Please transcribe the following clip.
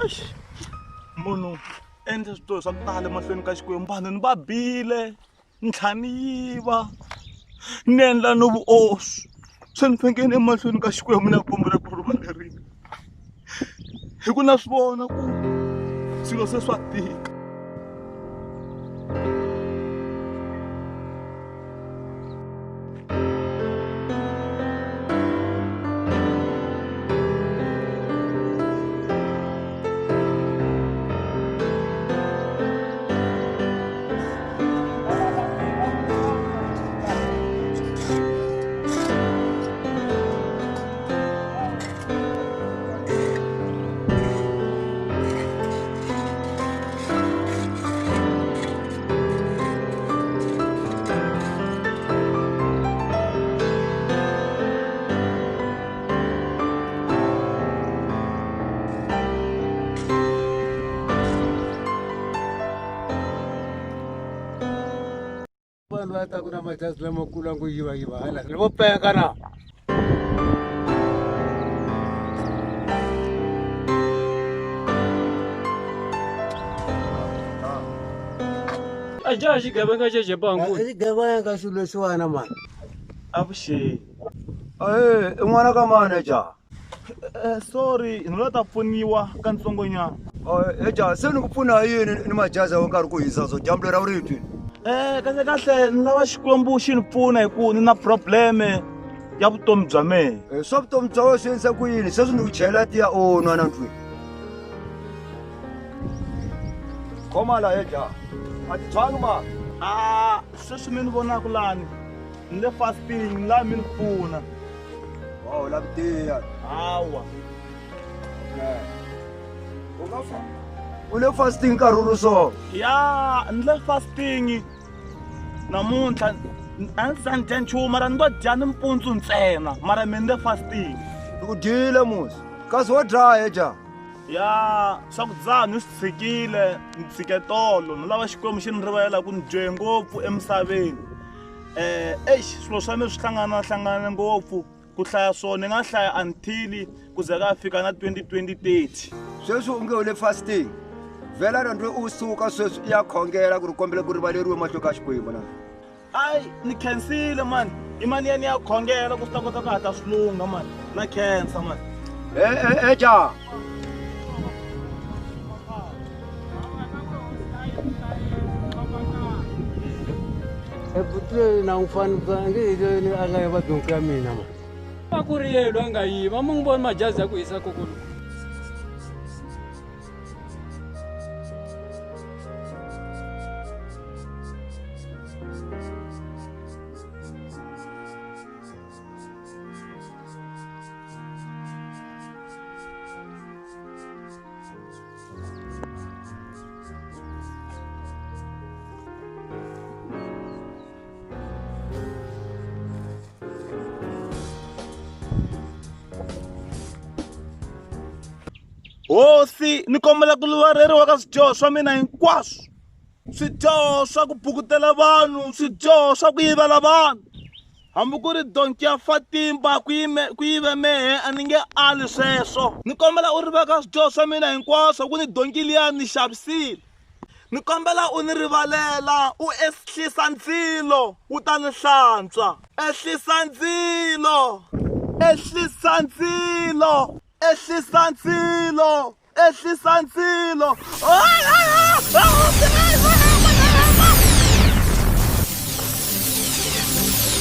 Eish, munhu endle swidyoho swa ku tala emahlweni ka Xikwembu vanhu ni va bile ni tlha ni yiva ni endla no vuoswi se ni fanekele ni emahlweni ka Xikwembu ni ya kombela ku rivaleriwa hi ku na swi vona ku swilo se swa tika. Vanhu va ta ku na majazi lamakulu a ngo yiva yiva hala ni vo penga na. A jaha xigevenga xexo bangu. I xigevenga xilo lexiwana mani. Avuxeni. Ahee, i n'wana ka mani jaha? Sorry, ni lo ta pfuniwa kantsongonyana. He jaha, se ni ku pfuna hi yini ni majazi ya nkarhi ku hisa so dyambu leri a wu ri twi? Kahle kahle ni lava Xikwembu xi ni pfuna hi ku ni na problem ya vutomi bya mehe. Swa vutomi bya wena swi endlisa ku yini? Sweswi ni ku chela tiya u nwa na ndlwini. Khoma la he jaha. A ti tshwangi mara. A sweswi mi ni vonaka lani ni le fasting ni lava mi ni pfuna. Oh, la tiya. Hawa. U nga fa. U le fasting nkarhi wu ri so. Ya, ni le fasting namuntlha a ndzi za ni dya nchumu mara ni ngo dya nimpundzu ntsena mara mi ni le fasting. Ni ku dyile musi. Kasi wo dya he jaha. Ya, swa ku dzaha ni swi tshikile, ni tshike tolo ni lava Xikwembu xi ni rivalela ku ni dyohe ngopfu emisaveni. Eish swilo swa mina swi hlangana hlangana ngopfu ku hlaya swona ni nga hlaya until ku ze ka fika na 2020 30. Sweswi u nge u le fasting. Vhela rhandzu u suka sweswi i ya khongela ku ri kombela ku rivaleriwa mahlweni ka Xikwembu na. Ayi ni khensile mani i mani ya ni ya khongela ku swi ta kota ku hatla swi lungha mani na khensa mani. He he jaha. Buti loyi na n'wi fanisa nge hi loyi a nga yiva donki ya mina ma. A ku ri yena loyi a nga yiva mi n'wi voni majazi ya ku hisa kokolo. Hosi ni kombela ku rivaleriwa ka swidyoho swa mina hinkwaswo swidyoho swa ku bukutela vanhu swidyoho swa ku yivela vanhu hambi ku ri donki ya Fatimba ku yime ku yive mehe a ni nge ali sweswo ni kombela u riveka swidyoho swa mina hinkwaswo ku ni donki liya ni xavisile ni kombela u ni rivalela u ehlisa ndzilo wu ta ni hlantswa ehlisa ndzilo ehlisa ndzilo ehlisa ndzilo ehlisa ndzilo ah!